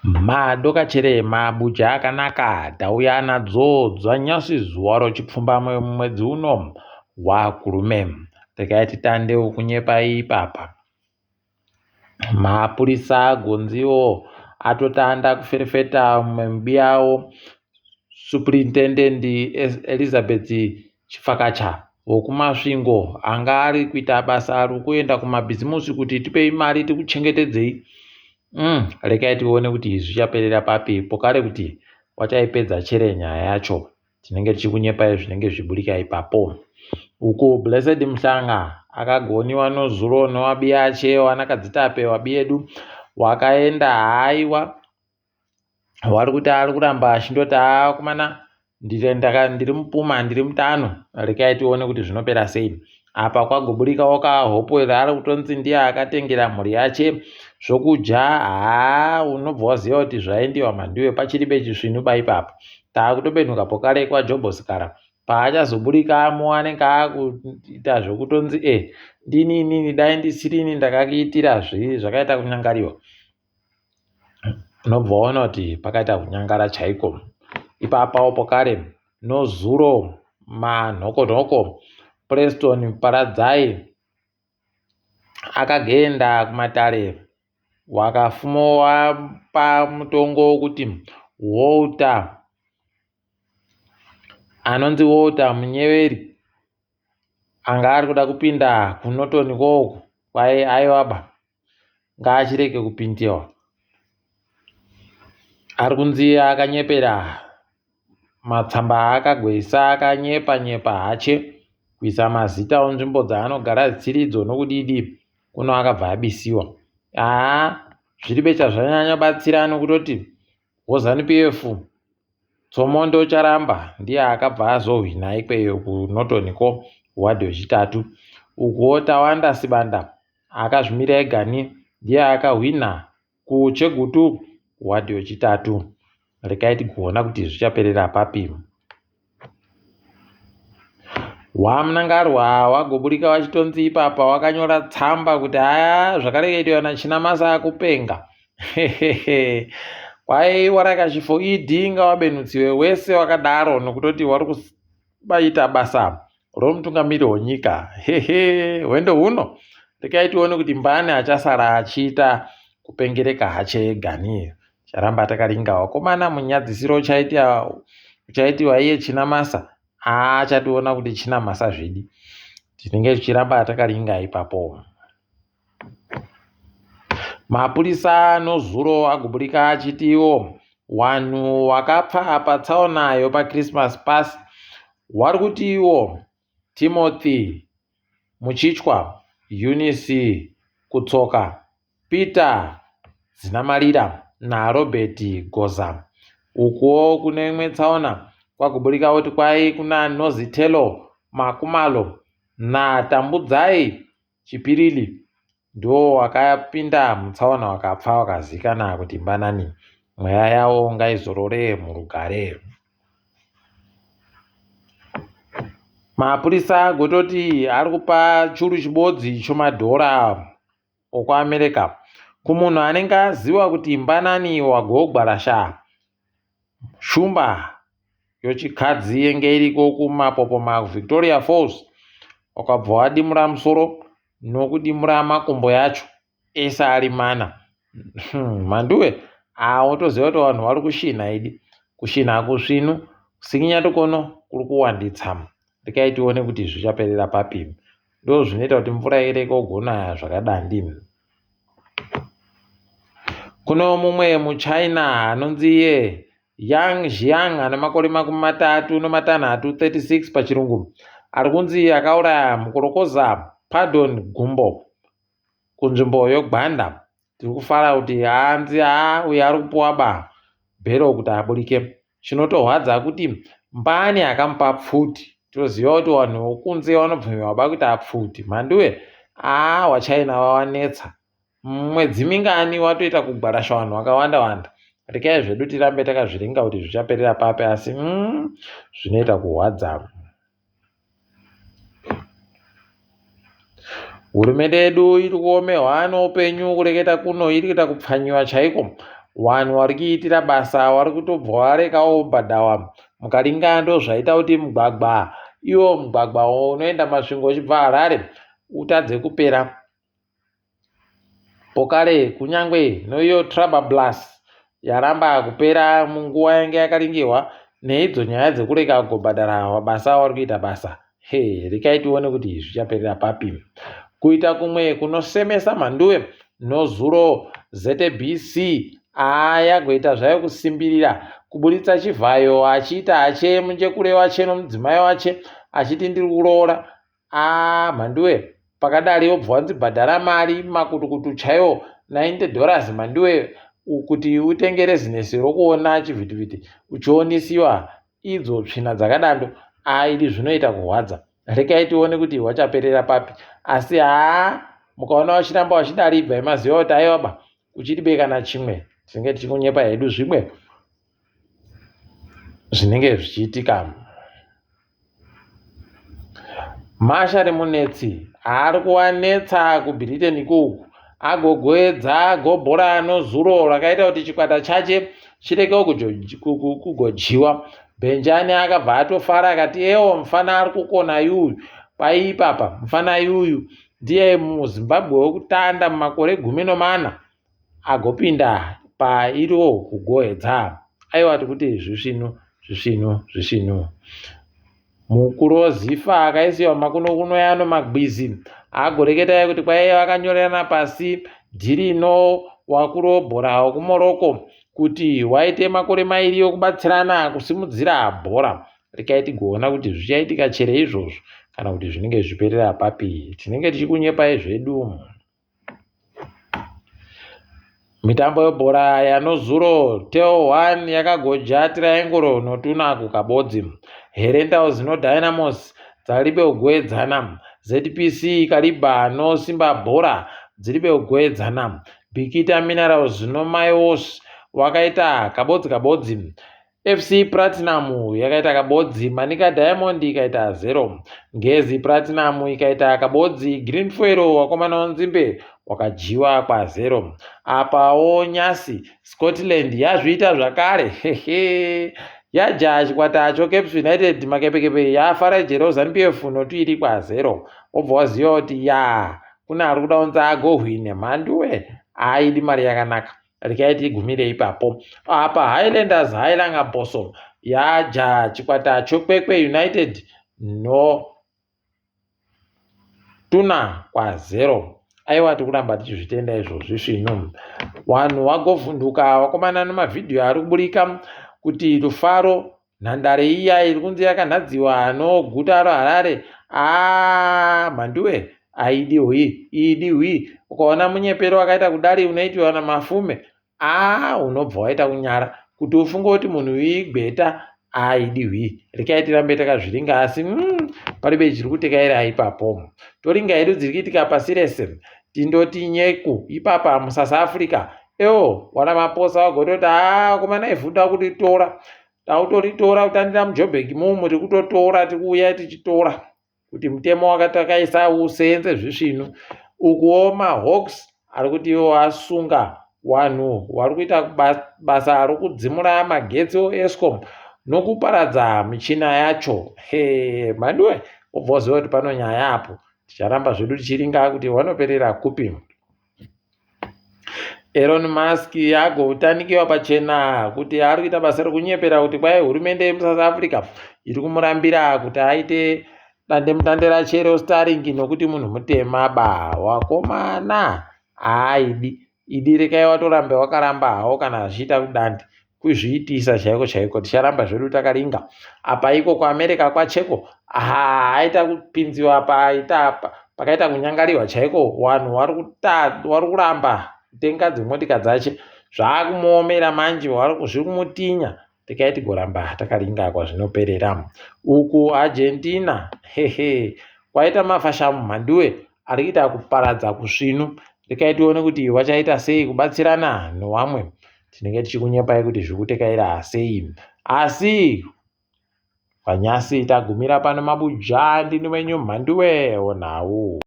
Madokachere mabuja akanaka tauya nadzo dzanyasi zuva rochipfumbamwe mumwedzi uno waKurume. Regai titande kunyepai ipapa. Mapurisa agonziwo atotanda kuferefeta mumwe mubiyawo Superintendent Elizabeth Chifakacha wokuMasvingo anga ari kuita basa rokuenda kumabhizimusi kuti tipei mari tikuchengetedzei. Regai tione kuti zvichaperera papi pokare kuti wachaipedza chere nyaya yacho. Tinenge tichikunyepai zvinenge zvichiburika ipapo. Uku Blessed Mhlanga akagoniwa nozuro nowabiyache wanakadzitape wabiyedu wakaenda haiwa wari kuti ari kuramba achindoti akomana ndiri mupuma ndiri mutano rekai tione kuti zvinopera sei apa kwagoburikawo kahopewell ari kutonzi ndiye akatengera mhuri yache zvokudya haa unobva waziva kuti zvaendiwa mhanduwe pachiri pechisvinu baipapa taakutobenhuka pokare kwajobho sikara paachazoburika amo anenge akuita zvekutonzi e ndini inini dai ndisirini ndakakuitira zvii zvakaita kunyangariwa Unobva waona kuti pakaita kunyangara chaiko. Ipapawo pokare nozuro manhokonhoko Preston Paradzai akagenda kumatare wakafumowapa mutongo wekuti Walter anonzi Walter Munyeveri anga ari kuda kupinda kuNorton ikoko kwai aiwaba ngaachirege kupindiwa ari kunzi akanyepera matsamba aakagwesa akanyepa nyepa hache kuisa mazita onzvimbo dzaanogara dzisiridzo nokudidi kuno akabva abisiwa haa zviri becha zvanyanya batsira nokutoti wozanu pf Tsomondo Charamba ndiye akabva azohwina ikweyo kuNorton ko kuwadhi yechitatu. Ukuwo Tawanda Sibanda akazvimira egani ndiye akahwina kuChegutu kuwadhi yechitatu. Regai tigoona kuti zvichaperera papi. WaMnangarwa wagoburika wachitonzi ipapa wakanyora tsamba kuti aya zvakareketwa naChinamasa akupenga. Kwai warakashifo ED ngawabenutsiwe wese wakadaro nokutoti wari kubaita basa romutungamiri wenyika. Hehe hwendo huno rekai tione kuti mbani achasara achiita kupengereka hache egani. Charamba takaringa wakomana munyadzisiro uchaitiwa iye Chinamasa achationa kuti Chinamasa zvedi. Tinenge tichiramba takaringa ipapo. Mapurisa nozuro agoburika achitiwo wanhu wakapfa patsaona yopaChristmas pasi wari kuti iwo Timothy Muchichwa, Eunice Kutsoka, Peter Zinamalira naRobert Goza. Ukuwo kune imwe tsaona kwagoburika kuti kwai kuna Nozitelo Makumalo naTambudzai Chipirili ndiwo wakapinda mutsaona wakapfa wakazikana kuti mbanani. Mweya yawo ngaizorore murugare. Mapurisa agototi ari kupa churu chibodzi chomadhora okuAmerica kumunhu anenge aziva kuti mbanani wagogwarasha Shumba yochikadzi yenge iriko kumapopoma kuVictoria Falls wakabva wadimura musoro nokudimura makumbo yacho ese ari mana. Mhanduwe haa wotoziva kuti vanhu vari kushinha idi. Kushinha kusvinu, kusinginya tukono kuri kuwanditsa. Rekai tione kuti zvichaperera papi. Ndozvinoita kuti mvura ireke kugonaya zvakadandi. Kuno mumwe muChina anonzi iye Yang Jiang ane makore 36 36 pachirungu ari kunzi akauraya mukorokoza Pardon Gumbo kunzvimbo yoGwanda. Tiri kufara kuti hanzi haa uyo ari kupuwa ba bhero kuti aburike. Chinotorwadza kuti mbani akamupa pfuti. Toziva kuti vanhu vokunze vanobvumirwa ba kuita pfuti. Mhanduwe haa waChina vawanetsa. Mwedzi mingani watoita kugwarasha vanhu vakawanda wanda. Rekai zvedu tirambe takazviringa kuti zvichaperera papi asi zvinoita kurwadza. Hurumende yedu iri kuomerwa neupenyu kureketa kuno iri kuita kupfanyiwa chaiko. Wanhu wari kuitira basa wari kutobva warekawo kubhadhawa mukaringa ndozvaita kuti mugwagwa iwo mugwagwa unoenda Masvingo uchibva Harare utadze kupera. Pokare kunyangwe noiyo Trabablas yaramba kupera munguva yange yakaringirwa neidzo nyaya dzekurega kugobhadhara mabasa awari kuita basa. He, rekai tione kuti zvichaperera papi. Kuita kumwe kunosemesa mhanduwe nozuro ZBC aa yagoita zvayo kusimbirira kuburitsa Chivhayo achiita ache munjekure wache nomudzimai wache achiti ndiri kuroora. Aa mhanduwe pakadari wobva wanzi bhadhara mari makutukutu chaiwo 90 dollars mhanduwe kuti utenge rezinesi rokuona chivhitivhiti uchionisiwa idzo tsvina dzakadando aidi zvinoita kurwadza. Rekai tione kuti wachaperera papi asi haa mukaona wachiramba wachidari ibvai maziva kuti aiwa ba kuchiribe kana chimwe tinenge tichikunyepa hedu zvimwe zvinenge zvichiitika. Marshal Munetsi ari kuwanetsa kuBritain ikoku agogoedza gobhora nozuro rakaita kuti chikwata chache chireke kugojiwa. Benjani akabva atofara akati ewo mufana ari kukona yuyu kwaiipapa mufana yuyu ndiye muZimbabwe wekutanda mumakore 14 agopinda pairo kugoedza. Aiwa tikuti zvisvinu zvisvinu zvisvinu. Mukuru weZifa akaisiwa makunokuno yano magwizi agoreketai kuti kwaive vakanyorerana pasi dhiri no wakuru webhora wekuMorocco kuti waite makore mairi okubatsirana kusimudzira bhora. Rekai tigoona kuti zvichaitika chere izvozvo kana kuti zvinenge zvichiperera papi. Tinenge tichikunyepai zvedu. Mitambo yebhora yanozuro Tel 1 yakagoja Triangle notuna kuKabodzi. Herentals noDynamos dzaribe kugoedzana. ZPC Kariba noSimba Bhora dziribe kugoedzana. Bikita Minerals noMaios wakaita kabodzi kabodzi. FC Platinum yakaita kabodzi, Manica Diamond ikaita zero, Ngezi Platinum ikaita kabodzi, Green Fuel wakomana wenzimbe wakadyiwa kwazero. Apawo nyasi Scotland yazviita zvakare hehe yaja chikwata choCaps United makepekepe yafara jero Zanu PF notuiri kwazero wobva waziva kuti ya kune ari kuda kunzi agohwine mhanduwe aidi mari yakanaka. Regai tigumire ipapo. Apa Highlanders Hailanga Bosso yaja chikwata choKwekwe United no tuna kwazero. Aiwa tikuramba tichizvitenda izvozvi svinu. Vanhu vagovhunduka vakomana nemavhidhiyo ari kuburika kuti Rufaro Nhandare iya iri kunzi yakanhadziwa noguta roHarare aa mhanduwe aidi hwi idi hwi ukaona munyepero wakaita kudari unoitiwa naMafume aa unobva waita kunyara kuti ufunge kuti munhu uyu igweta aidi hwi rekai tirambe takazviringa asi mm, paribe chiri kutekaira ipapo toringa hedu dziri kuitika pasi rese tindoti nyeku ipapa musasa Africa Ewo wana maposa wagototi haa vakomana ivhu takuritora takutoritora kutandira mujobheki mumu tiri kutotora tiri kuuya tichitora kuti mutemo wakatakaisa useenze zvisvinu ukuwo mahawks ari kuti iwo asunga wanhu wari kuita basa rokudzimura magetsi oEskom nokuparadza michina yacho he mhanduwe wobva waziva kuti pano nyaya apo ticharamba zvedu tichiringa kuti wanoperera kupi Elon Musk agotanikiwa pachena kuti ari kuita basa rekunyepera kuti kwai hurumende yemuSouth Africa iri kumurambira kuti aite dandemutande rache reStarlink nokuti munhu mutema ba wakomana haaidi idi rekai watorambe wakaramba hawo kana zvichiita kudandi kuzviitisa chaiko chaiko ticharamba zvedu takaringa apa iko kuAmerica kwacheko haa aita kupinziwa paita apa pakaita kunyangariwa chaiko vanhu vari kuramba kutenga dzimotika dzache zvakumuomera manje zviri kumutinya rekai tigoramba takaringa kwazvinoperera uku Argentina hehe kwaita mafashamu mhanduwe ari kuita kuparadza kusvinu rekai tione kuti vachaita sei kubatsirana newamwe tinenge tichikunyepai kuti zviri kutekaira sei asi panyasi tagumira pano mabuja ndini wenyu mhanduwe onhau.